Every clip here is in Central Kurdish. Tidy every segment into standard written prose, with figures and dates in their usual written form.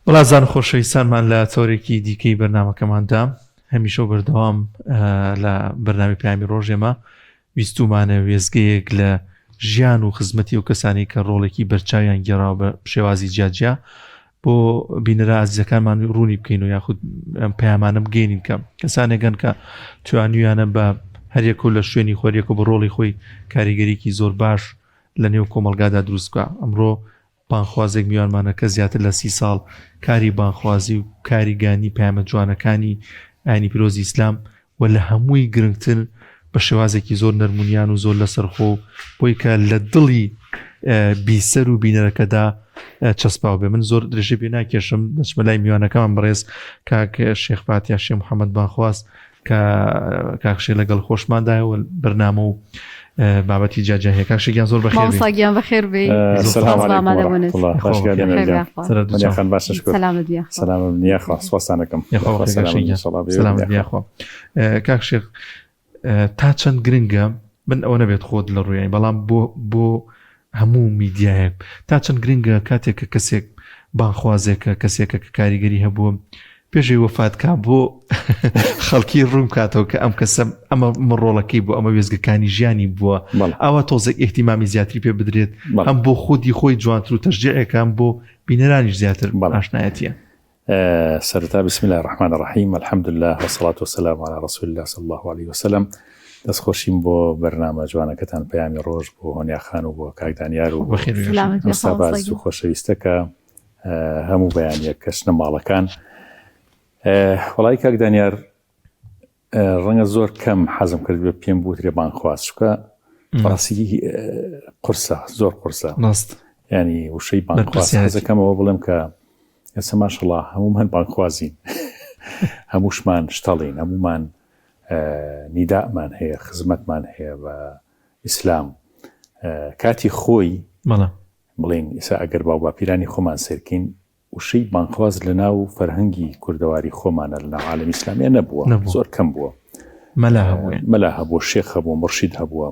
وڵازان خۆشەویستانمان لە تەورێکی دیکەی بەرنمەکەماندا هەمیشە و بەردەوام لە بەرنامی پامی ڕۆژێمە ویستومانە وێزگەیەک لە ژیان و خزمەتی و کەسانی کە ڕۆڵێکی بەرچاویان گێڕاوە بە شێوازی جیاجیا بۆ بینەرە ئازیزەکانمان ڕوونی بکەین و یاخود ئەم پەیامانە بگەینین کە کەسانێکن کە توانیویانە بە هەریەکە و لە شوێنی خۆریەکە بە ڕۆڵی خۆی کاریگەریکی زۆر باش لە نێو کۆمەلگادا دروست بکە ئەمڕۆ بانخوازێک میوانمانە کە زیاتر لە سی ساڵ کاری بانخوازی و کاری گانی پەیامە جوانەکانی ئاینی پیرۆزی ئیسلام و لە هەمووی گرنگتر بە شێوازێکی زۆر نەرمونیان و زۆر لەسەرخۆ بۆی کە لە دڵی بیسەر و بینەرەکەدا چەسپاو بێ من زۆر درێژە پێ ناکێشم دەچمە لای میوانەکەمان بەڕێز کاک شێخ فاتیا شێ محەممەد بانخواز کە کاک شێ لەگەڵ خۆشماندایە و بەرنامە و بابەتی جیاجیا هەیە کاک شێ گیان زۆر بەخێر مامۆستا گیان بەخێر بێی سلام سپاس بۆ علیکم ئامادەبوونت. ورحمة الله خۆ خۆش بەخێر. خێر بێ خوا. سەرت منیا خان باشە شکر سەلامت بێ خوا. سلام یاخوا سپاسانەکەم یاخوا یاخوا بەخێر کاک سلام شێ گیان انشاءالله بێ سلامت یاخوا یاخوا کاک شێخ تا چەند گرنگە من ئەوە نەبێت خۆت لە ڕوویانی بەڵام بۆ بۆ هەموو میدیایەک تا چەند گرنگە کاتێک کە کەسێک بانخوازێکە کەسێکە کە کاریگەری هەبووە پێشەوەی وەفات کا بۆ خەڵکی ڕوون کاتەوە کە ئەم کەسە ئەمە ڕۆڵەکەی بۆ ئەمە وێزگەکانی ژیانی بووە ئاوا تۆزێک ئیهتیمامی زیاتری پێ بدرێت هەم بۆ خودی خۆی جوانتر و تەشجیعێکان بۆ بینەرانیش زیاتر ئاشنایەتیە. سەرەتا بسم اللە الرحمن الرحیم الحمدللە والصلاة والسلام علی رسول اللە صلی اللە علیه وسلم دەستخۆشیم بۆ بەرنامە جوانەکەتان پەیامی ڕۆژ بۆ هۆنیا خان و بۆ کاک دانیار و مستاباز و خۆشەویستە کە هەموو بەیانیەک کەشنە ماڵەکان وەڵی کاک دانیار ڕەنگە زۆر کەم حەزم کرد بێ پێم بوترێ بانگخواز چونکە بەڕاستی قورسە زۆر قورسە ڕاست ینی وشەی بانگخواز حەزەکەمەوە بڵێم کە ئێستا ماشەڵا هەموومان بانگخوازین هەمووشمان شتەڵین هەموومان نیدامان هەیە خزمەتمان هەیە بە ئیسلام کاتی خۆی بڵین ئیسا ئەگەر باو باپیرانی خۆمان سێرکین وشەی بانگخواز لە ناو فەرهەنگی کوردەواری خۆمانە لە ناو عالەمی ئیسلامیە نەبووە زۆر کەم بووە. مەلا هەبووە. مەلا هەبووە، شێخ هەبووە، مورشید هەبووە،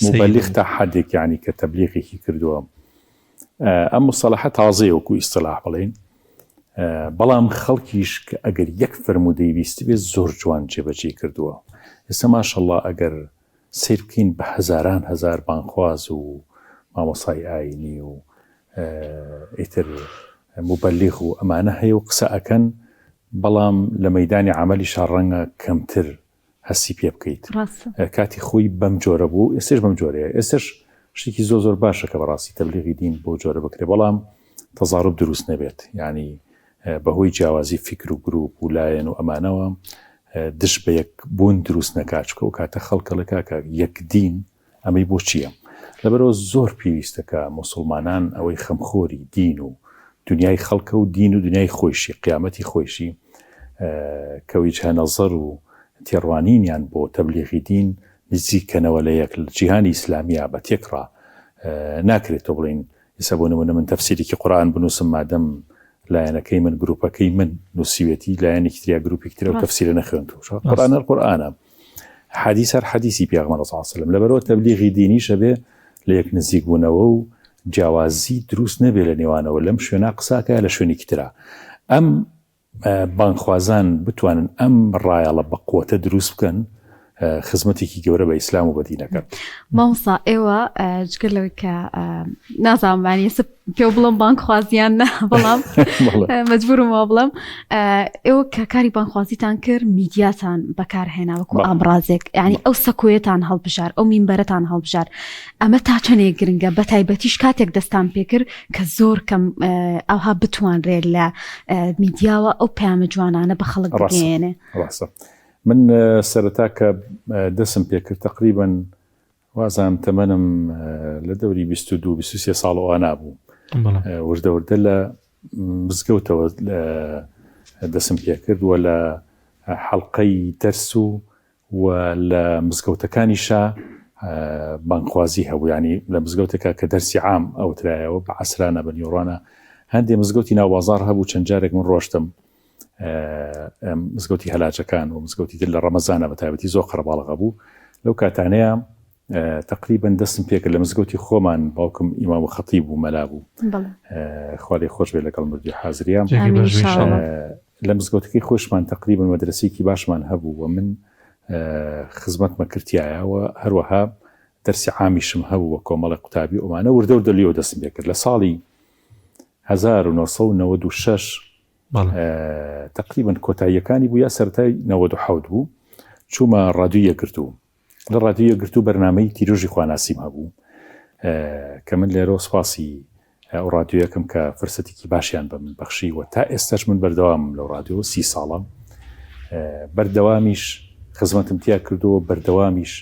موبەلیغ تا حەدێک یانی کە تەبلیغێکی کردووە. ئەم موستەڵەحە تازەیە وەکو ئیستیلاح بڵێین، بەڵام خەڵکیش کە ئەگەر یەک فەرموودەی بیستبێ زۆر جوان جێبەجێی کردووە. ئێستا ماشەڵڵا ئەگەر سەیر بکەین بە هەزاران هەزار بانگخواز و مامۆستای ئایینی و ئیتر موبەلیغ و ئەمانە هەیە و قسە ئەکەن بەڵام لە مەیدانی عەمەلیشا ڕەنگە کەمتر هەستی پێ بکەیت. کاتی خۆی بەم جۆرە بوو ئێستش بەم جۆرەیە ئێستش شتێکی زۆر زۆر باشە کە بەڕاستی تەبلیغی دین بۆ جۆرە بکرێ بەڵام تەزاروب دروست نەبێت یعنی بەهۆی جیاوازی فیکر و گروپ و لایەن و ئەمانەوە دژ بە یەک بوون دروست نەکات چونکە ئەو کاتە خەڵک ئەڵێ کاکە یەک دین ئەمەی بۆ چییە؟ لەبەرئەوە زۆر پێویستە کە موسڵمانان ئەوەی خەمخۆری دین و دنیای خەڵکە و دین و دنیای خۆیشی قیامەتی خۆیشی کە ویجهە نەزەر و تێڕوانینیان بۆ تەبلیغی دین نزیک کەنەوە لە یەک لە جیهانی ئیسلامیا بە تێکڕا ناکرێت تۆ بڵێین ئیستا بۆ نمونە من تەفسیرێکی قورئان بنووسم مادەم لایەنەکەی من گروپەکەی من نووسیوێتی لایەنێکی تر یا گروپێکی تر ئەو تەفسیرە نەخوێندووە قورئان هەر قورئانە حەدیس هەر حەدیسی پێغەمبەر صلی الله علیه و سلم لەبەرەوە تەبلیغی دینیش ئەبێ لە یەک نزیک بوونەوە و جیاوازی دروست نەبێ لە نێوانەوە لەم شوێنە قساکە لە شوێنێکی ترا ئەم بانگخوازان بتوانن ئەم ڕایەڵە بە قوتە دروست بکەن خزمەتێکی گەورە بە ئیسلام و بە دینەکە. مامۆستا ئێوە جگە لەوەی کە نازانم مانی ئێستا پێو بڵم بانگخوازیان نا بەڵام مەجبورم وا بڵم ئێوە کە کاری بانگخوازیتان کرد میدیاتان بەکارهێنا وەکو ئامرازێک یعنی ئەو سەکۆیەتان هەڵبژار ئەو مینبەرەتان هەڵبژار ئەمە تا چەندێک گرنگە بە تایبەتیش کاتێک دەستان پێکرد کە زۆر کەم ئەوها بتوانرێت لە میدیاوە ئەو پەیامە جوانانە بە خەڵک بگەیەنێ. ڕاستە من سەرەتا کە دەسم پێکرد تەقریبەن وازانم تەمەنم لە دەوری 22 23 ساڵ ئەوانە بوو وردە وردە لە مزگەوتەوە دەسم پێکرد و لە حەڵقەی دەرس و و لە مزگەوتەکانیشا بانگخوازی هەبوو یانی لە مزگەوتێکا کە دەرسی عام ئەوترایەوە بە عەسرانە بە نیوەڕانە هەندێ مزگەوتی ناو بازاڕ هەبوو چەند جارێک من ڕۆشتم مزگەوتی هەلاجەکان و مزگەوتی تر لە ڕەمەزانە بە تایبەتی زۆر قەرەباڵغە بوو لەو کاتانەیە. تەقریبەن دەستم پێکرد لە مزگەوتی خۆمان باوکم ئیمام و خەتیب بوو مەلا بوو خوا لێ خۆش بێ لەگەڵ مردوی حازریا لە مزگەوتەکەی خۆشمان تەقریبەن مەدرسێکی باشمان هەبوو و من خزمەتمە کردایە و هەروەها دەرسی عامیشم هەبوو بە کۆمەڵی قوتابی ئەومانە وردە وردە لێەوە دەستم پێکرد لە ساڵی 1996 تقریبا کۆتاییەکانی بوو یا سەرەتای 97 بوو چوومە ڕادیو یەکگرتوو لە ڕادیۆی یەکگرتوو بەرنامەی تیرۆژی خواناسیم هەبوو کە من لێرەوە سپاسی ئەو ڕادیۆیەکەم کە فرسەتێکی باشیان بە من بەخشی و تا ئێستاش من بەردەوامم لەو ڕادیۆ سی ساڵە بەردەوامیش خزمەتم تیا کردووە بەردەوامیش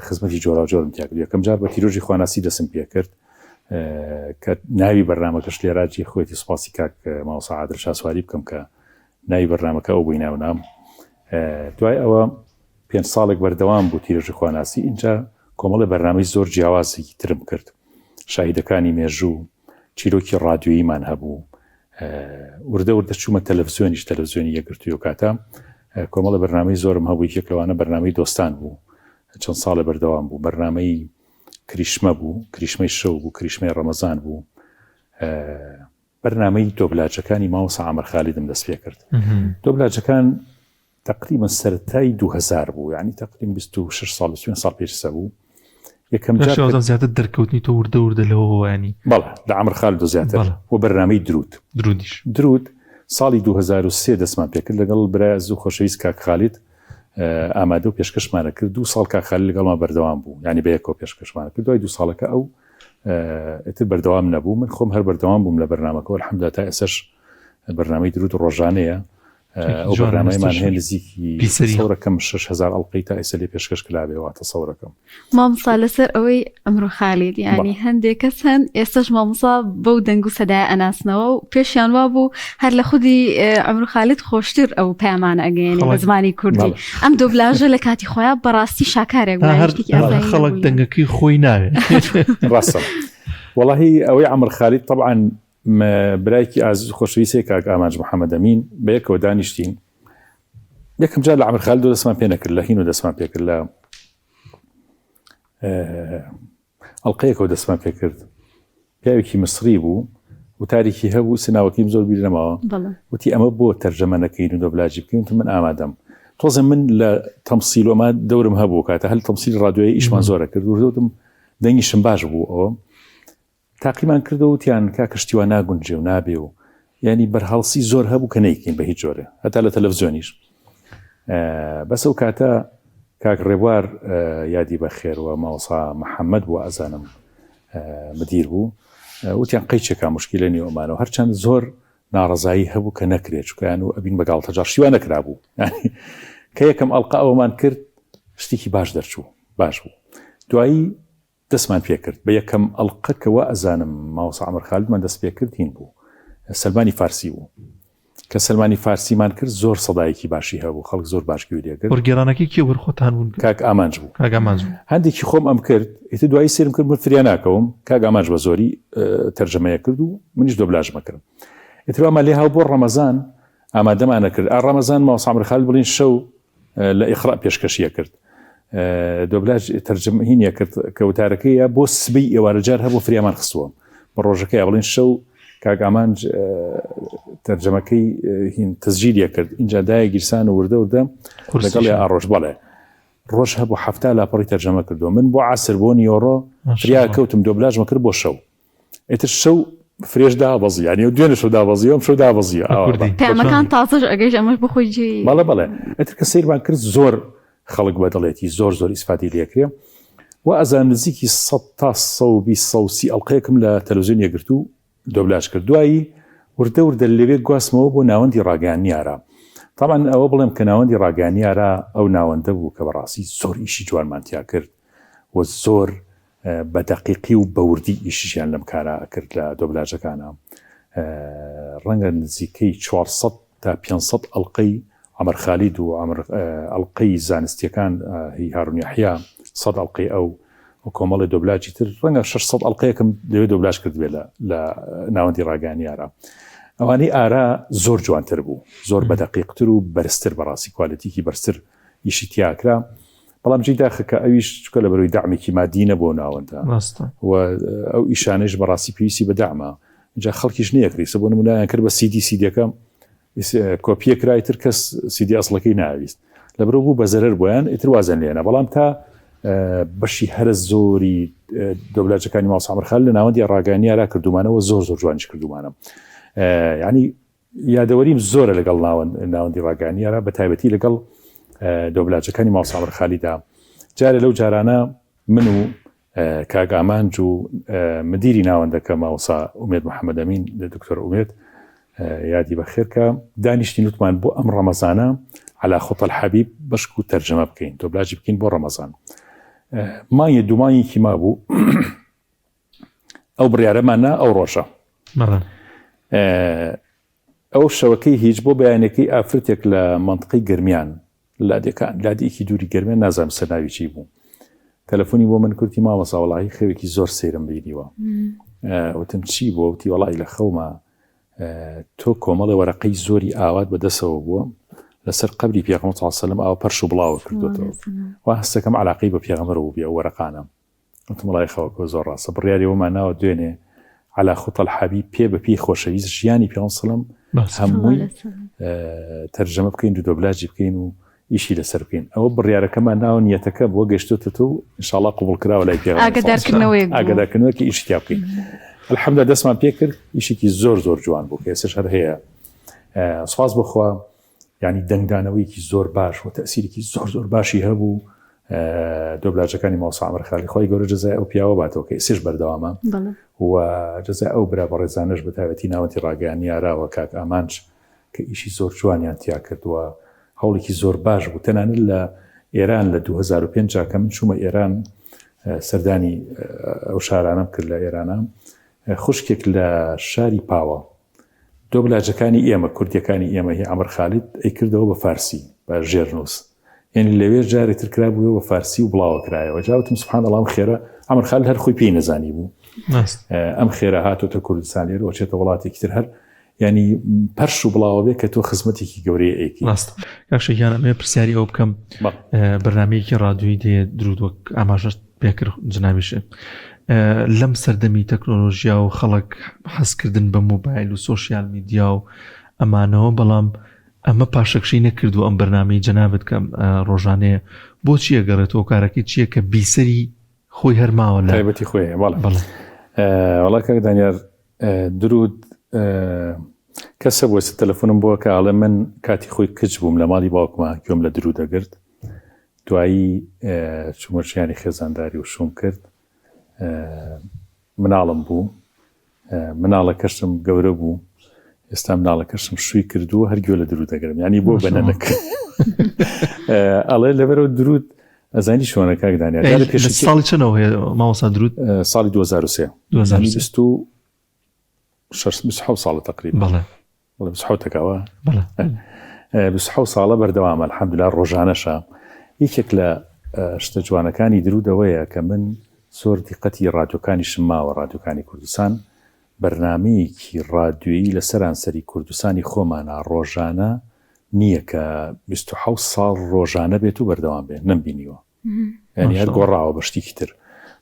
خزمەتی جۆراوجۆرم تیا کرد یەکەم جار بە تیرۆژی خواناسی دەسم پێکرد کە ناوی بەرنامەکەش لێراجی خۆیەتی سپاسی کاک مامۆستا عادل شاسواری بکەم کە ناوی بەرنامەکە ئەو بووی ناونام دوای ئەوە پێنج ساڵێک بەردەوام بوو تیرۆژی خواناسی ئینجا کۆمەڵی بەرنامەی زۆر جیاوازێکی ترم کرد شاهیدەکانی مێژوو چیرۆکی ڕادیۆییمان هەبوو وردە وردە چوومە تەلەڤزیۆنیش تەلەڤزیۆنی یەکگرتووی و کاتە کۆمەڵە بەرنامەی زۆرم هەبوو یەکێک لەوانە بەرنامەی دۆستان بوو چەند ساڵێ بەردەوام بوو بەرنامەی کریشمە بوو کریشمەی شەو بوو کریشمەی ڕەمەزان بوو بەرنامەی دۆبلاجەکانی مامۆستا عەمەر خالیدم دەست پێ کرد. دۆبلاجەکان تقریبا سەرەتای 2000 بوو یعنی تقریبا 26 ساڵ 25 ساڵ پێش ئێستا بوو یەکەم جار شێوازم زیاتر دەرکەوتنی تۆ وردە وردە لەوە ینی بەڵێ لە عەمر خالد زیاتر و بەرنامەی درود درودیش درود ساڵی 2003 دەستمان پێکرد لەگەڵ برای ئەزیز و خۆشەویست کاک خالید ئامادە و پێشکەشمانە کرد دوو ساڵ کاک خالید لەگەڵمان بەردەوام بوو یعنی بەیەکەوە پێشکەشمانە کرد دوای دوو ساڵەکە ئەو ئیتر بەردەوام نەبوو من خۆم هەر بەردەوام بووم لە بەرنامەکەەوە الحمدلله تا ئێسش بەرنامەی درود ڕۆژانەیە ئەو بەرنامەیمان هەیە نزیکی سەورەکەم 6000 ئەڵلقەی تا ئێستا لێ پێشکەش کرابێ واتە سەورەکەم مامۆستا لەسەر ئەوەی ئەمڕۆ خالید ینی هەندێک کەس هەن ئێستش مامۆسا بەو دەنگ و سەدای ئەناسنەوە و پێشیان وا بوو هەر لە خودی عەمرو خالید خۆشتر ئەو پەیامانە ئەگەیەنێ بە زمانی کوردی ئەم دۆبلاژە لە کاتی خۆیان بەڕاستی شاکارێک خەڵک دەنگەکەی خۆی ناوێت ڕاستە وەڵاهی ئەوەی عەمر خالید طبعا برایکی ئازیز خۆشەویستێ کاک ئامانج محەممەد ئەمین بەیەکەوە دانیشتین یەکەم جار لە عەمر خالید دەستمان پێ نەکرد لە هین و دەستمان پێکرد لە ئەڵقەیەکەوە دەستمان پێکرد پیاوێکی میسری بوو وتارێکی هەبوو سناوەکەیم زۆر بیر نەماوە وتی ئەمە بۆ تەرجەمە نەکەین و دۆبلاجی بکەین وتم من ئامادەم تۆزە من لە تەمسیل ئەمە دەورم هەبوو کاتە هەل تەمسیل ڕادیۆی ئیشمان زۆرە کرد وردوتم دەنگیشم باش بوو ئەوە تاقیمان کردەوە وتیان کاکە شتی وا ناگونجێ و نابێ و یعنی بەرهەڵسی زۆر هەبوو کە نەیکەین بە هیچ جۆرێ هەتا لە تەلەڤزیۆنیش بەس ئەو کاتە کاک ڕێبوار یادی بەخێر و ماوەسا محەممەد بوو ئازانم مدیر بوو وتیان قەیچێکا مشکلە نیە ئەمانەوە هەرچەند زۆر ناڕەزایی هەبوو کە نەکرێت چکیان و ئەبین بە گاڵتەجاڕ شیوا نەکرابوو کە یەکەم ئەڵلقە ئەومان کرد شتێکی باش دەرچوو باش بوو دوایی دەستمان پێکرد بە یەکەم ئەڵقە کە وا ئەزانم مامۆستا عەمر خالیدمان دەست پێکرد هین بوو سەلمانی فارسی بوو کە سەلمانی فارسیمان کرد زۆر سەدایەکی باشی هەبوو خەڵک زۆر باش گوێی لێ کرد وەرگێڕانەکەی کێ بوو خۆتان بوون کاک ئامانج بوو کاک ئامانج بوو هەندێکی خۆم ئەم کرد ئیتر دوایی سەیرم کرد من فریا ناکەوم کاک ئامانج بە زۆری تەرجەمەیە کرد و منیش دۆبلاژمە کردم ئیتر وامان لێ هاو بۆ ڕەمەزان ئامادەمانە کرد ئا ڕەمەزان مامۆستا عەمر خالید بڵین شەو لە ئیقرا پێشکەشیە کرد دۆبلاج تەرجم هینیە کرد کە وتارەکەیە بۆ سبەی ئێوارە جار هەبوو فریامان خستووە بە ڕۆژەکەی بڵین شەو کاک ئامانج تەرجەمەکەی هین تەسجیلیە کرد اینجا دایە گیرسان و وردە وردە لەگەڵ ئاڕۆژ بەڵێ ڕۆژ هەبوو هەفتا لاپەڕی تەرجەمە کردووە من بۆ عسر بۆ نیۆڕۆ فریا کەوتم دۆبلاژمە کرد بۆ شەو ئیتر شەو فرێش دابەزی یانی ئەو دوێنێ شەو دابەزی ئەم شەو دابەزی پەیامەکان تازەش ئەگەیش ئەمەش بخۆی جێ بەڵێ بەڵێ ئیتر کە سەیرمان کرد زۆر خەڵک بەدڵێتی زۆر زۆر ئیسفادی لێکرێ و ئەزان نزیکی 100 تا 120 ئەڵلقەیەکم لە تەلەڤزیۆن یەکگرتوو دۆبلاج کرد دوایی وردە وردە لەوێ گواستمەوە بۆ ناوەندی ڕاگەیاندنی ئارا تاوان ئەوە بڵێم کە ناوەندی ڕاگەیاندنی ئارا ئەو ناوەندە بوو کە بەڕاستی زۆر ئیشی جوانمان تیا کرد و زۆر بە دەقیقی و بە وردی ئیشیان لەم کارە ئەکرد لە دۆبلاجەکانا ڕەنگە نزیکەی 400 تا 500 ئەڵلقەی عەمر خالید و عەمر ئەڵلقەی زانستیەکان هی هارون یەحیا 100 ئەڵلقەی ئەو و کۆمەڵی دۆبلاجی تر ڕەنگە 600 ئەڵلقەیەکم لەوێ دۆبلاج کردبێ لە لە ناوەندی ڕاگەیانی ئارا ئەوانەی ئارا زۆر جوانتر بوو زۆر بە دەقیقتر و بەرزتر بەڕاستی کوالێتیکی بەرزتر ئیشی تیاکرا. بەڵام جێی داخە کە ئەویش چکە لە بەرەوەی دەعمێکی مادی نەبوو ناوەندە و ئەو ئیشانەیش بەڕاستی پێویستی بە دەعمە جا خەڵکیش نەیەکری سە بۆ نمونایان کرد بە سیدی سیدیەکە کۆپیە کرای تر کەس سیدی ئەسڵەکەی ناویست لەبرەوە بوو بە زەرەر بۆیان ئیتر وازیان لێنا بەڵام تا بەشی هەرە زۆری دۆبلاجەکانی ماڵ سامرخال لە ناوەندی ڕاگەیانیارا کردومانەوە زۆر زۆر جوانیش کردومانە ینی یادەوەریم زۆرە لەگەڵ ناوەندی ڕاگەیانیارا بە تایبەتی لەگەڵ دۆبلاجەکانی ماڵ سامر خالیدا جارێ لەو جارانە من و کاک ئامانج و مدیری ناوەندەکە ماوسا ئومێد محەممەد ئەمین دکتۆر ئومێد یادی بەخێر کە دانیشتین وتمان بۆ ئەم ڕەمەزانە علا خطە الحبیب بەشک و تەرجەمە بکەین دۆبلاجی بکەین بۆ ڕەمەزان مانگی دوو مانگێکی مابوو ئەو بڕیارەمان نا ئەو ڕۆژە ئەو شەوەکەی هیچ بۆ بەیانەکەی ئافرەتێک لە منطقی گەرمیان لادێکان لادێکی دووری گەرمیان نازانم سەرناوی چی بوو تەلەفۆنی بۆ من کورتی مامۆسا وەڵاهی خەوێکی زۆر سەیرم بینیوە وتم چی بووە وتی وەڵی لە خەوما تۆ کۆمەڵی وەرەقەی زۆری ئاوات بەدەسەوە بووە لەسەر قەبری پێغەمبەر صلی الله علیه و سلم ئاوا پەرش و بڵاوە کردوێتەوە و هەستەکەم علاقەی بە پێغەمبەرەوە بوو ئەو وەرەقانە وتم وەڵای خەوەکەوە زۆر ڕاستە بڕیاری ئەوەمان ناوە دوێنێ علا خطە الحبیب پێ بە پێی خۆشەویست ژیانی پێغەمبەر سەلەم هەمووی تەرجەمە بکەین و دۆبلاجی بکەین و ئیشی لەسەر بکەین ئەوە بڕیارەکەمان ناوە نیەتەکە بۆ گەشتۆتە تۆ ئینشاڵڵا قبوڵ کراوە لای پێغەمبەر ئاگادارکردنەوەیەک بوو. ئاگادارکردنەوە کە ئیشی تیا بکەین الحمدلله دەستمان پێ کرد ئیشێکی زۆر زۆر جوان بوو کە ئێستاش هەر هەیە سوپاس بۆ خوا یانی دەنگدانەوەیەکی زۆر باش و تەسیرێکی زۆر زۆر باشی هەبوو دۆبلاجەکانی ماوسا عمر خالی خۆی گەورە جزای ئەو پیاوە باتەوە کە ئێسش بەردەوامە و جزای ئەو برا بەڕێزانەش بە تایبەتی ناوەندی ڕاگەیاندنی یاراوە کاک ئامانج کە ئیشی زۆر جوانیان تیا کردووە هەوڵێکی زۆر باش بوو تەنانەت لە ئێران لە 2005 کە من چوومە ئێران سەردانی ئەو شارانەم کرد لە ئێرانە خوشکێک لە شاری پاوە دۆبلاجەکانی ئێمە کوردیەکانی ئێمە هی عەمر خالید ئەیکردەوە بە فارسی بە ژێرنووس یعنی لەوێ جارێ تر کرابووەوە بە فارسی و بڵاوە کرایەوە جا وتم سبحان الله ئەم خێرە عەمر خالید هەر خۆی پێی نەزانی بوو ئەم خێرە هاتۆتە کوردستان لێرەوە چێتە وڵاتێکی تر هەر ینی پەرش و بڵاوە بێ کە تۆ خزمەتێکی گەورەیە ئەیکی ڕاست کاک گیان ئەمەوێ پرسیاری ئەوە بکەم بەرنمەیەکی ڕادیۆیی دێ درود وەک ئاماژەت پێکرد جنابیشت لەم سەردەمی تەکنۆلۆژیا و خەڵک حەزکردن بە مۆبایل و سۆشیال میدیا و ئەمانەوە بەڵام ئەمە پاشەکشەی نەکردو ئەم بەرنمەی جەنابەت کە ڕۆژانەیە بۆچی ئەگەڕێتەوە کارەکەی چییە کە بیسەری خۆی هەر ماوە لە تایبەتی خۆی بەڵێ وەڵا کاک دانیار درود کەسە بۆ تەلەفۆنم بووە کە ئاڵێ من کاتی خۆی کچ بووم لە ماڵی باوکما گوێم لە درود دەگرت دوایی چوومە ژیانی خێزانداری و شووم کرد مناڵم بوو مناڵەکەشم گەورە بوو ئێستا مناڵەکەشم شووی کردووە هەر گوێ لە درود دەگرم ینی بۆ بەنەنەک ئەڵێ لەبەرەوە درود ئەزانی شوانە کاک دانیار پێش ساڵی چەنەوە هەیە مامۆستا درود ساڵی 2023 2026 ساڵە تقریبا بەڵێ بەڵێ 27 ەکەوە بەڵێ 27 ساڵە بەردەوامە الحمدلله ڕۆژانەشە یەکێک لە شتە جوانەکانی درودەوەیە کە من زۆر دیقەتی ڕادیۆکانیشم ماوە ڕادیۆکانی کوردستان بەرنمەیەکی ڕادیۆیی لە سەرانسەری کوردستانی خۆمانە ڕۆژانە نییە کە 27 ساڵ ڕۆژانە بێت و بەردەوام بێت نەمبینیوە یعنی هەر گۆڕاوە بە شتێکی تر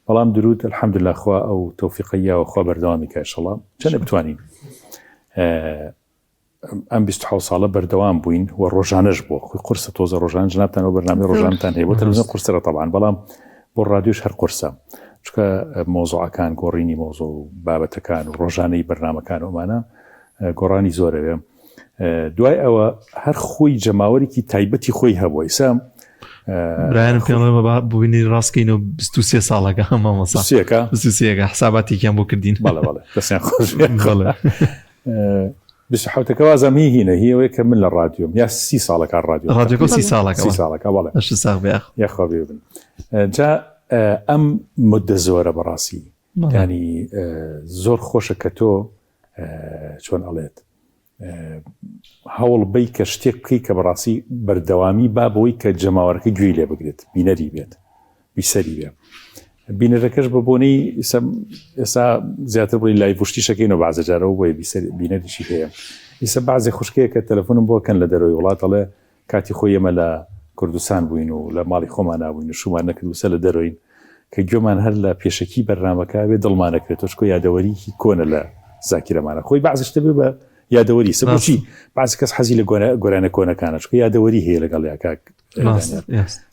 بەڵام درود الحمدلله خوا ئەو تۆفیقە یاوە خوا بەردەوامی کە ئینشەڵا چەندە بتوانین ئەم 26 ساڵە بەردەوام بووین و ڕۆژانەش بووە خۆی قورسە تۆزە ڕۆژان جنابتان و بەرنامەی ڕۆژانتان هەیە بۆ تەلەڤیزیۆن قورسرە تەبان بەڵام بۆ ڕادیۆش هەر قورسە چونکە مۆزوعەکان گۆڕینی مۆزۆ و بابەتەکان و ڕۆژانەی بەرنامەکان و ئەمانە گۆڕانی زۆرەوێ دوای ئەوە هەر خۆی جەماوەرێکی تایبەتی خۆی هەبووە ئیسا برایانم پێڵێ بە ببینی ڕاستکەین و 23 ساڵەکە مامۆسا سێکە 23ەکە حساباتێکیان بۆ کردین بەڵێ بەڵێ دەستیان خۆش بەڵێ 27ەکە وازم هی هینە هی ئەوەیە کە من لە ڕادیۆم یا سی ساڵەکە ڕادیۆ ڕادیۆکە سی ساڵەکە سی ساڵەکە بەڵێ ئەش ساغ بێ یاخوا بێ بن جا ئەم مدە زۆرە بەڕاستی ینی زۆر خۆشە کە تۆ چۆن ئەڵێت هەوڵ بەی کە شتێک بکەی کە بەڕاستی بەردەوامی با بۆی کە جەماوەرەکە گوێی لێ بگرێت بینەری بێت بیسەری بێ بینەرەکەش بە بۆنەی ئێستا زیاتر بڵی لای پشتیشەکەینەوە بازە جارەوە بۆیە بینەریشی هەیە ئیسە بازێ خوشکەیە کە تەلەفۆنم بۆ کەن لە دەرەوەی وڵات ئەڵێ کاتی خۆی ئێمە لە. کوردستان بووین و لە ماڵی خۆمانا بووین و شومان نەکرد وسە لە دەرۆین کە گوێمان هەر لە پێشەکی بەرنامەکە بێ دڵمان نەکرێت تۆشکۆ یادەوەریکی کۆنە لە زاکیرەمانە خۆی بەعزی شتە بێ بە یادەوەری سە بۆچی بەعزی کەس حەزی لە گۆرانە کۆنەکانە چونکە یادەوەری هەیە لەگەڵ یا کاک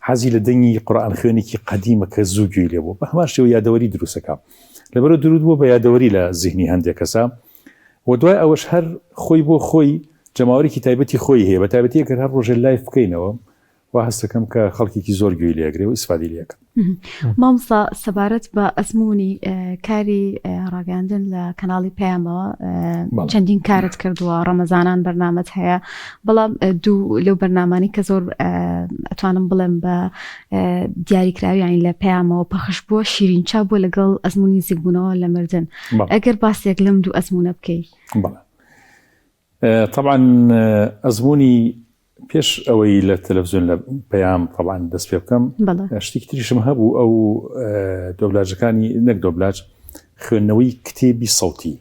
حەزی لە دەنگی قورئان خوێنێکی قەدیمە کە زوو گوێی لێ بوو بە هەمان شێوە یادەوەری دروستەکە لەبەرە درود بووە بە یادەوەری لە زیهنی هەندێک کەسە و دوای ئەوەش هەر خۆی بۆ خۆی جەماوەرێکی تایبەتی خۆی هەیە بە تایبەتی ئەگەر هەر ڕۆژێ live بکەینەوە وا هەستەکەم کە خەڵکێکی زۆر گوێی لێگرێ و ئیسفادەی لێکەن. مامۆستا سەبارەت بە ئەزموونی کاری ڕاگەیاندن لە کەناڵی پەیامەوە چەندین کارت کردووە ڕەمەزانان بەرنامەت هەیە بەڵام دوو لەو بەرنامانی کە زۆر ئەتوانم بڵێم بە دیاریکراوی یانی لە پەیامەوە پەخش بووە شیرین چا بووە لەگەڵ ئەزموونی نزیکبوونەوە لە مردن ئەگەر باسێک لەم دوو ئەزموونە بکەی. بەڵێ تەبعەن ئەزموونی پێش ئەوەی لە تەلەفزیۆن لە پەیام تەبعەن دەست پێ بکەم شتێکی تریشم هەبوو ئەو دۆبلاجەکانی نەک دۆبلاج خوێندنەوەی کتێبی سەوتی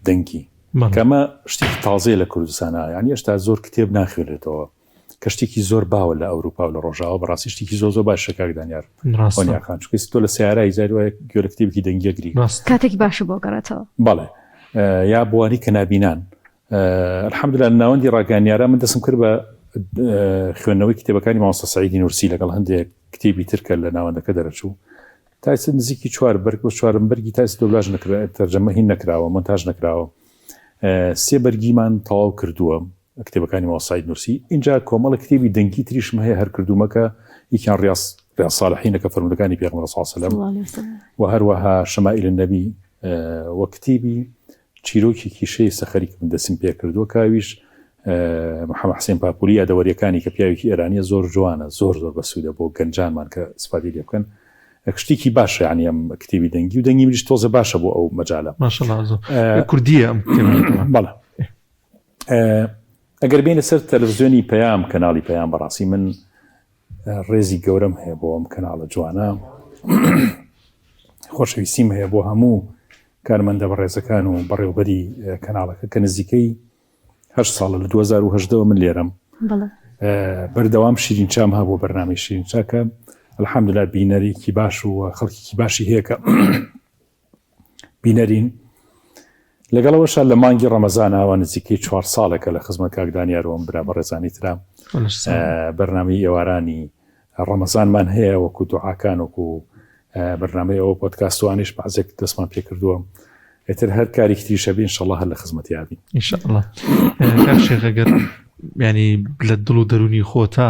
دەنگی کەمە شتێکی تازەیە لە کوردستانە یعنی هێشتا زۆر کتێب ناخوێنرێتەوە کە شتێکی زۆر باوە لە ئەوروپا و لە ڕۆژاوە بەڕاستی شتێکی زۆر زۆر باشە کاک دانیار خان چونکە تۆ لە سیارای جاری وایە گوێ لە کتێبێکی دەنگیە گری کاتێکی باشە بۆ گەڕێتەوە بەڵێ یا بواری کە نابینان الحمدلله لە ناوەندی ڕاگەیانیارا من دەستم کرد بە خوێندنەوەی کتێبەکانی مامۆستا سەعیدی نورسی لەگەڵ هەندێک کتێبی تر کە لە ناوەندەکە دەرەچوو تا ئێستا نزیکی چوار بەرگ بۆ چوارم بەرگی تا ئێستا دۆبلاژ نەکرا تەرجەمە هین نەکراوە مۆنتاژ نەکراوە سێ بەرگیمان تەواو کردووە کتێبەکانی مامۆستا سەعید نورسی ئینجا کۆمەڵە کتێبی دەنگی تریشم هەیە هەر کردوومە کە یەکیان ڕیاض ڕیاض صالحینە کە فەرموودەکانی پێغەمبەر صلی الله علیه وسلم و هەروەها شمائل النبی و کتێبی چیرۆکێکی شێی سەخەری کە من دەستم پێ کردووە کە ئەویش محەممەد حسێن پاپولی یادەوەریەکانی کە پیاوێکی ئێرانیە زۆر جوانە زۆر زۆر بەسوودە بۆ گەنجانمان کە سپادی لێ بکەن شتێکی باشە یعنی ئەم کتێبی دەنگی و دەنگی منیش تۆزە باشە بۆ ئەو مەجالە کوردیە ئەم بەڵێ ئەگەر بینە سەر تەلەڤزیۆنی پەیام کەناڵی پەیام بەڕاستی من ڕێزی گەورەم هەیە بۆ ئەم کەناڵە جوانە خۆشەویستیم هەیە بۆ هەموو کارمەندە بەڕێزەکان و بەڕێوبەری کەناڵەکە کە نزیکەی هە ساڵە لە 2010ەوە من لێرەم بەردەوام شیرین چام هەبوو بەرنامەی شیرین چاکە الحەمدلله بینەرێکی باش و خەڵکیکی باشی هەیە کە بینەرین لەگەڵەوەشا لە مانگی ڕەمەزانەوە نزیکەی چوار ساڵێکە لە خزمەت کاک دانیارەوەم برا بەڕێزانی ترا بەرنامەی ئێوارانی ڕەمەزانمان هەیە وەکو دوعاکان وەکو بەرنامەی ئەوە پۆدکاستوانیش بەعزێک دەستمان پێکردووە ئیتر هەر کارێکی تریشە بین ئینشەڵڵا هەر لە خزمەتی ئابین ئینشەڵڵا کاک شێخ ئەگەر ینی لە دڵ و دەرونی خۆتا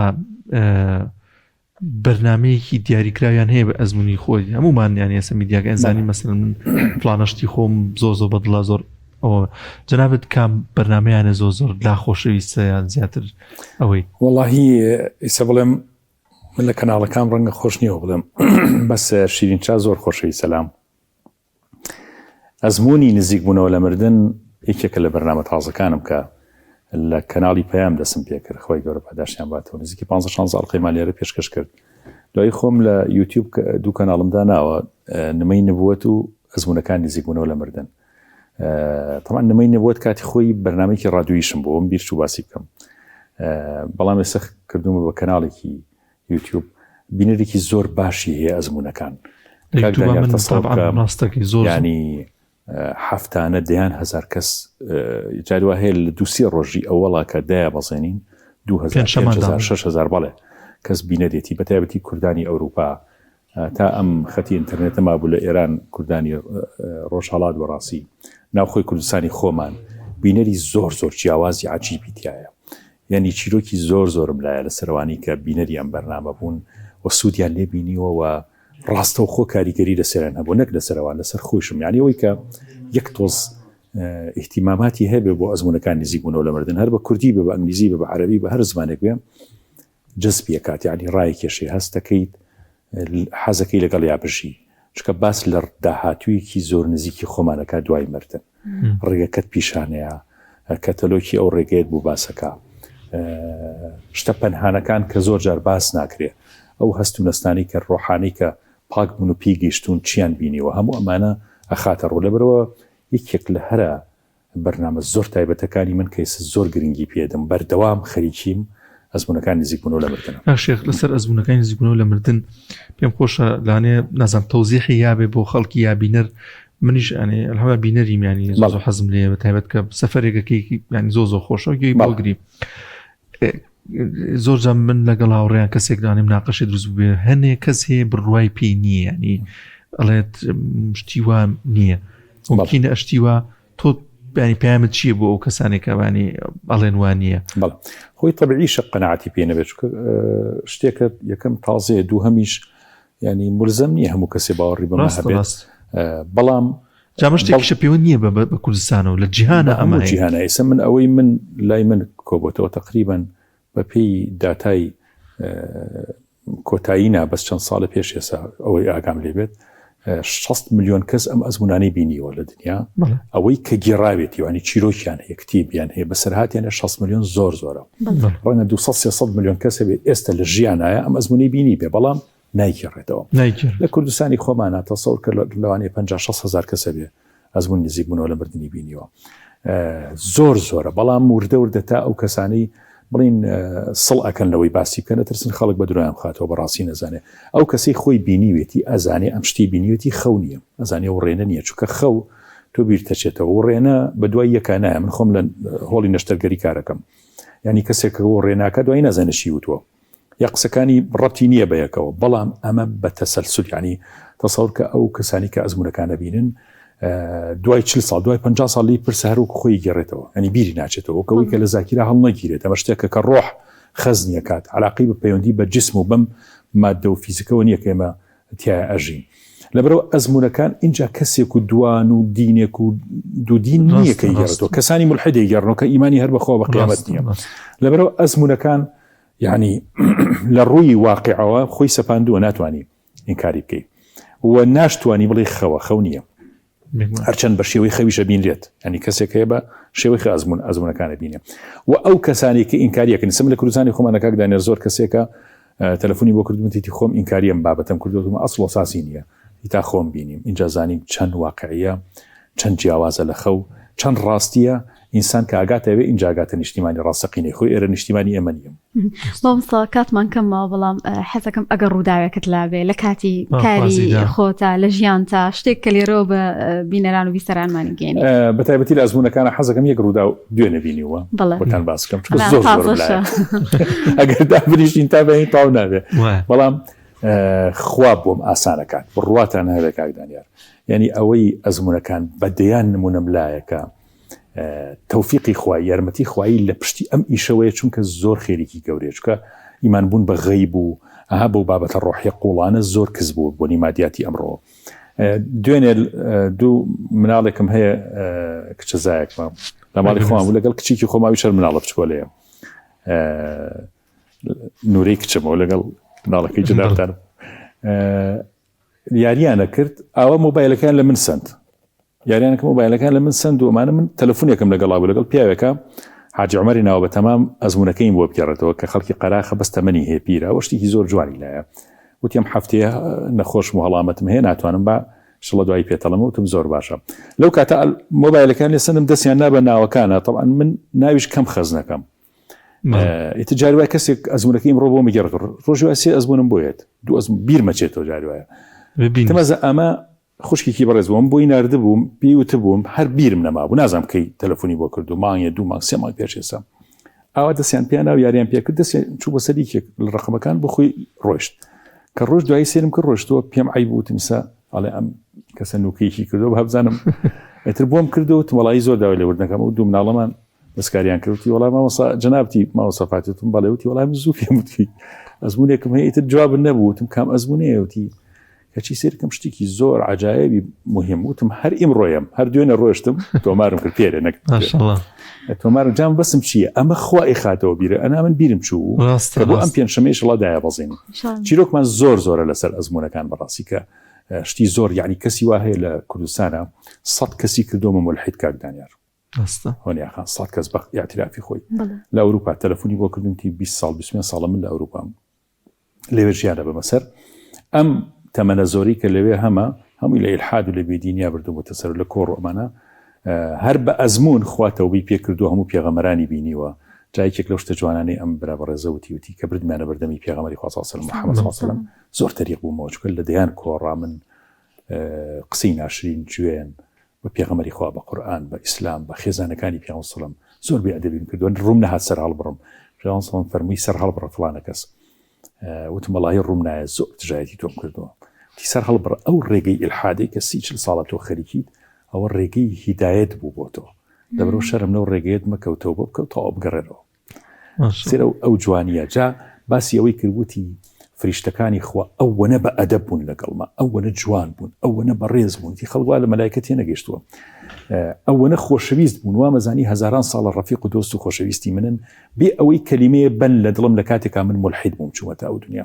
بەرنمەیەکی دیاریکراویان هەیە بە ئەزمموی خۆی هەمومان یان ێسە میدیاکە ئەزانی مەسن من فلانەشتی خۆم زۆر زۆر بەدڵا زۆر ئەوە جەنابەت کام بەرنمەیانە زۆر زۆر لا خۆشەویستە یان زیاتر ئەوەی وەڵاهی ئیسە بڵێم من لە کەناڵەکان ڕەنگە خۆش نییە بڵێم بەس شیرین چا زۆر خۆشەویستە لام ئەزموونی نزیک بوونەوە لە مردن یەکێکە لە بەرنامە تازەکانم کە لە کەناڵی پەیام دەسم پێکرد خۆی گەورە پاداشتیان باتەوە نزیکی 15 16 ئەڵقەیمان لێرە پێشکەش کرد دوایی خۆم لە یوتیوب دوو کەناڵم داناوە نمەی نبووەت و ئەزموونەکان نزیک بوونەوە لە مردن طبعا نمەی نبووەت کاتی خۆی بەرنمەیەکی ڕادیۆیشم بۆم بیر چوو باسی بکەم بەڵام ئێستا کردومە بە کەناڵێکی یوتیوب بینەرێکی زۆر باشی هەیە ئەزمونونەکان ڕاستەکەی زۆر ینی هەفتانە دەیان هزار کەس جاروا هەیە لە دووسێ ڕۆژی ئەوەڵا کە دایە بەزێنین 2006 بەڵێ کەس بینەرێتی بە تایبەتی کوردانی ئەوروپا تا ئەم خەتی ئینتەرنێتە مابوو لە ئێران کوردانی ڕۆژهەڵات بەڕاستی ناوخۆی کوردستانی خۆمان بینەری زۆر زۆر جیاوازی عجیبی تایە یعنی چیرۆکی زۆر زۆرم لایە لە سەروانی کە بینەری ئەم بەرنامە بوون و سوودیان لێ بینیوە و ڕاستەوخۆ کاریگەری لەسەریان هەبوو نەک لەسەرەوان لەسەر خۆشم یعنی ئەوەی کە یەک تۆز ئیهتیماماتی هەبێ بۆ ئەزمونونەکان نزیک بوونەوە لە مردن هەر بە کوردی بە بە ئەنگلیزی بە بە عەربی بە هەر زمانێک بێ جەزبی ئەکات یانی ڕایکێشی هەست دەکەیت حەزەکەی لەگەڵیا بژی چونکە باس لە داهاتوویەکی زۆر نزیکی خۆمان ئەکات دوای مردن ڕێگەکەت پیشانەیە کەتەلۆکی ئەو ڕێگەیەت بوو باسەکە شتە پەنهانەکان کە زۆر جار باس ناکرێ ئەو هەست و نەستانی کە ڕۆحانی کە پاک بوون و پێی گەیشتوون چیان بینیوە هەموو ئەمانە ئەخاتە ڕوو لەبەرەوە یەکێک لە هەرە بەرنامە زۆر تایبەتەکانی من کە ئێستا زۆر گرنگی پێدەم بەردەوام خەریکیم. ئەزموونەکانی نزیکبوونەوە لە مردنە. کاک شێخ لەسەر ئەزموونەکانی نزیکبوونەوە لە مردن پێم خۆشە لانێ نازانم تەوزیحی یابێ بۆ خەڵکی یا بینەر منیش ئەنێ الحمدلله بینەریم ینی زۆر زۆر حەزم لێیە بە تایبەت کە سەفەرێکەکەی ینی زۆر زۆر خۆشە گوێی بۆ گری زۆر جار من لەگەڵ هاوڕێیان کەسێک دانیم ناقەشی دروست بێ هەنێ کەس هەیە بڕوای پێی نییە ینی ئەڵێت شتی وا نییە ممکنە ئەشتی وا تۆ ینی پامت چییە بۆ ئەو کەسانێک کەوانی ئەڵێن وا نییە بەڵێ خۆی تەبیعیشە قەناعەتی پێ نەبێت چونکە شتێکە یەکەم تازەیە دووهەمیش ینی ملزەم نییە هەموو کەسێ باوەڕی بەمە هەبێت بەڵام جا ئەمە شتێکیشە پێوەند نییە بە کوردستانەوە لە جیهانە ئەمە هەموو جیهانە ئێستا من ئەوەی من لای من کۆبۆتەوە تقریبان بە پێی داتای کۆتایی نا بەس چەند ساڵە پێش ئێسا ئەوەی ئاگام لێ بێت 6 ملیۆن کەس ئەم ئەزمونانەی بینیوە لە دنیا ئەوەی کە گێڕاوێتی وانی چیرۆکیان هەیە کتیبیان هەیە بەسەرهاتیانە 6 ملیۆن زۆر زۆرە ڕەنگە 200 300 ملیۆن کەس هەبێت ئێستا لە ژیانایە ئەم ئەزمونەی بینی بێ بەڵام نایگێڕێتەوە لە کوردستانی خۆمانە تەسەور کە لەوانەیە 50 6 هزار کەس هەبێ ئەزمون نزیک بوونەوە لە مردنی بینیوە زۆر زۆرە بەڵام وردە وردە تا ئەو کەسانی بڵین سڵ ئەکەن لەوەی باسی بکەن ترسن خەڵک بە درۆیان بخاتەوە بەڕاستی نەزانێ ئەو کەسەی خۆی بینیوێتی ئەزانێ ئەم شتی بینیوێتی خەو نییە ئەزانێ و ڕێنە نییە چونکە خەو تۆ بیرتەچێتەوە و ڕێنە بە دوای یەکا نایە من خۆم لە هۆڵی نەشتەرگەری کارەکەم ینی کەسێک کە ڕێناکە دوای نازانێ چی وتووە یا قسەکانی ڕەبتی نییە بە یەکەوە بەڵام ئەمە بە تەسەلسول یعنی تەسەور کە ئەو کەسانی کە ئەزمونەکان ئەبینن دوای چل ساڵ دوای 50 ساڵ لی پرسە هەروەکو خۆی گەڕێتەوە ئەنی بیری ناچێتەوە کەەوەی کە لە زاکیرا هەڵنەگیرێت ئەمە شتێکە کە ڕۆح خەزنیەکات علاقی بە پەیوەندی بە جسم و بەم مادە و فیزیکەوە نییە کە ئێمە تیایا ئەژین لەبەرئەوە ئەزموونەکان ئینجا کەسێک و دوان و دینێک و دوو دین نییە کە یگەڕێتەوە کەسانی ملحد یگەڕنەوە کە ئیمانی هەر بەخوا بە قیامەت نییە لەبەرئەوە ئەزموونەکان یعنی لە ڕووی واقعەوە خۆی سەپاندووە ناتوانانی ئینکاری بکەیت و ناشتوانی بڵێ خەوە خەو نییە هەرچەند بە شێوەی خەویشە بینرێت ینی کەسێک هەیە بە شێوەی خە ئەزمون ئەزمونەکانە بینێ و ئەو کەسانی کە ئینکاریەکەن سم لە کوردستانی خۆمانە کاک دانێر زۆر کەسێکە تەلەفۆنی بۆ کردمتیتی خۆم ئینکاریم بابەتم کردوتم ئەسڵ ساسی نییە تا خۆم بینیم اینجا زانیم چەند واقعیە چەند جیاوازە لە خەو چەند ڕاستیە ئینسان کە ئاگاتە ئەوێ ئینجا ئاگاتە نیشتیمانی ڕاستەقینەی خۆی ئێرە نیشتیمانی ئێمە نییە. مامۆستا کاتمان کەم ماوە بەڵام حەزەکەم ئەگەر ڕووداوێکت لابێ لە کاتی کاری خۆتا لە ژیانتا شتێک کە لێرەوە بە بینەران و بیسەرانمانی گەێنی بە تایبەتی لە ئەزمونونەکانە حەزەکەم یەک ڕوودا و دوێنێ بینیوە بۆتان باس بکەم چونکە زۆر زۆر ئەگەر دابنیشین تا بەین تاو نابێ بەڵام خوا بۆم ئاسانەکات بڕواتان هەبێ کاک دانیار یعنی ئەوەی ئەزمونونەکان بە دەیان نمونەم لایەکە تەوفیقی خوای یارمەتی خوایی لە پشتی ئەم ئیشەوەیە چونکە زۆر خێرێکی گەورەیە چونکە ئیمان بوون بە غەیب و ئەها بەو بابەتە ڕۆحیە قوڵانە زۆر کز بوو بۆنی مادیاتی ئەمڕۆ دوێنێ دوو مناڵێکم هەیە کچەزایەکمە لە ماڵی خۆمان بوو لەگەڵ کچێکی خۆماوی شەر مناڵە بچکۆلەیە نورەی کچمەوە لەگەڵ مناڵەکەی جەنابتان یاریانە کرد ئاوا مۆبایلەکەیان لە من سند یاریانەکە مۆبایلەکان لە من سند و ئەمانە من تەلەفۆنێکم لەگەڵا بوو لەگەڵ پیاوێکە حاجی عمەری ناوە بە تەمام ئەزمونونەکەیم بۆ بگەڕێتەوە کە خەڵکی قەراخە بەس تەمەنی هەیە پیرە وە شتێکی زۆر جوانی لایە وتیم هەفتەیە نەخۆشم و هەڵامەتم هەیە ناتوانم با شڵە دوایی پێتەڵم وتم زۆر باشە لەو کاتە مۆبایلەکان لێ سندم دەستیان نا بە ناوەکانە طبعا من ناویش کەم خەزنەکەم ئیتر جاری وایە کەسێک ئەزمونونەکەی ئمڕۆ بۆ مگێڕێت ڕۆژی وایە سێ ئەزمونم بۆ یەت دوو ئەزمون بیرمەچێتەوە جاری وایە تەمەزە ئەمە خوشکێکی بەڕێز بووم بۆی ناردبووم پێی وتبووم هەر بیرم نەمابوو نازانم کەی تەلەفۆنی بۆ کردو مانگێ دوو مانگ سێ مانگ پێش ئێستا ئاوا دەستیان پێیان و یاریان پێکرد دەستیان چوو بە سەر یەکێک لە ڕقمەکان بۆ خۆی ڕۆشت کە ڕۆژ دوایی سێرم کرد ڕۆشتەوە پێم عیب وتم سا ئەڵێ ئەم کەسە نوکەیەکی کردەوە بە بزانم ئیتر بۆم کردەوە تمەڵایی زۆر داوای لێبوردنەکەم و دوو مناڵەمان دەستکاریان کرد وتی وەڵا مامۆستا جەنابتی مامۆستا فاتی وتم بەڵێ وتی وەڵا من زوو پێم وتی ئەزمونێکم هەیە ئیتر جوابم نەبوو وتم کام ئەزمونەیە وتی کەچی سێرکەم شتێکی زۆر عجایبی مهم وتم هەر ئیمڕۆیەم هەر دوێنێ ڕۆشتم تۆمارم کرد پێرێ نەک تۆمارم جام بەسم چییە ئەمە خوا ئیخاتەوە بیرە ئەنا من بیرم چوو ڕاستە بۆ ئەم پێنجشەمەیش ئەڵا دایە بەزین چیرۆکمان زۆر زۆرە لەسەر ئەزمونەکان بەڕاستی کە شتی زۆر یعنی کەسی وا هەیە لە کوردستانە سەد کەسی کردۆمە ملحید کاک دانیار ڕاستە. هۆنیا خان سەد کەس بە ئیعترافی خۆی لە ئەوروپا تەلەفۆنی بۆ کردم تی 20 ساڵ 25 ساڵە من لە ئەوروپام لەوێ ژیانە بەمە سەر ئەم تەمەنە زۆری کە لەوێ هەمە هەمووی لە ئیلحاد و لە بێدینیا بردوومەتە سەر لە کۆڕ و ئەمانە هەر بە ئەزموون خوا تەوبەی پێ کردووە هەموو پێغەمەرانی بینیوە. جا یەکێک لەو شتە جوانانەی ئەم برا بەڕێزە وتی وتی کە بردمیانە بەردەمی پێغەمبەری خوا صلی الله علیه و سلم محمد صلی الله علیه و سلم زۆر تەریق بوومەوە چونکە لە دەیان کۆڕا من قسەی ناشرین جوێن بە پێغەمبەری خوا بە قورئان بە ئیسلام بە خێزانەکانی پێغەمبەر سەلام زۆر بێ ئەدەبیم کردووە ڕووم نەهات سەر هەڵبڕم پێغەمبەر سەلام فەرمووی سەر هەڵبڕە فڵانە کەس وتم وەڵاهی ڕووم نایە زۆر دژایەتی تۆم کردووە وتی سەر هەڵبڕە ئەو ڕێگەی ئیلحادەی کە سی چل ساڵە تۆ خەریکیت ئەوە ڕێگەی هیدایەت بوو بۆ تۆ لەبەرەوە شەرم لەو ڕێگەیەت مەکە و تەوبە بکە و تەواو بگەڕێرەوە سێرە ئەو جوانیە جا باسی ئەوەی کرد وتی فریشتەکانی خوا ئەوەنە بە ئەدەب بوون لەگەڵما ئەوەنە جوان بوون ئەوەنە بەڕێز بوون تی خەڵک وا لە مەلایکە تێنەگەشتووە ئەوەنە خۆشەویست بوون وامەزانی هەزاران ساڵە ڕەفیق و دۆست و خۆشەویستی منن بێ ئەوەی کەلیمەیە بەن لە دڵم لە کاتێکا من مولحید بووم چوومەتە ئەو دنیا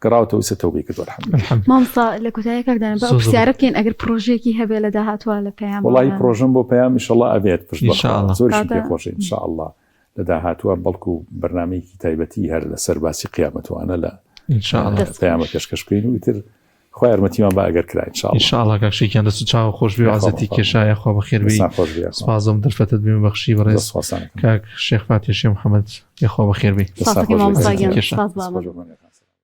گەڕاوەتەوە ئیستا تەوبەی کردووە الحمدللە. مامۆستا لە کۆتایی کاک دانا با ئەو پرسیارە بکەین ئەگەر پرۆژەیەکی هەبێ لە داهاتووە لە پەیام وەڵاهی پرۆژەم بۆ پەیام ئیشەڵا ئەبێت پشت بە خوا زۆریشم پێ خۆشە ان شاء اللە لە داهاتووە بەڵکو بەرنامەیەکی تایبەتی هەر لەسەر باسی قیامەتوانە لە پەیامە پێشکەش بکەین و ئیتر خوا یارمەتیمان با ئەگەر کرا ان شاء الله. ان شاء الله کاک شیکیان دەست و چاو خۆش بێ و عەزێتی کێشایە خوا بەخێر بێی سپاس ئەم دەرفەتەت بێ بەخشی بەڕێز کاک شێخ فاتیح شێخ محمد یاخوا بەخێر بێی. سپاس مامۆستا گیان سپاس بابا.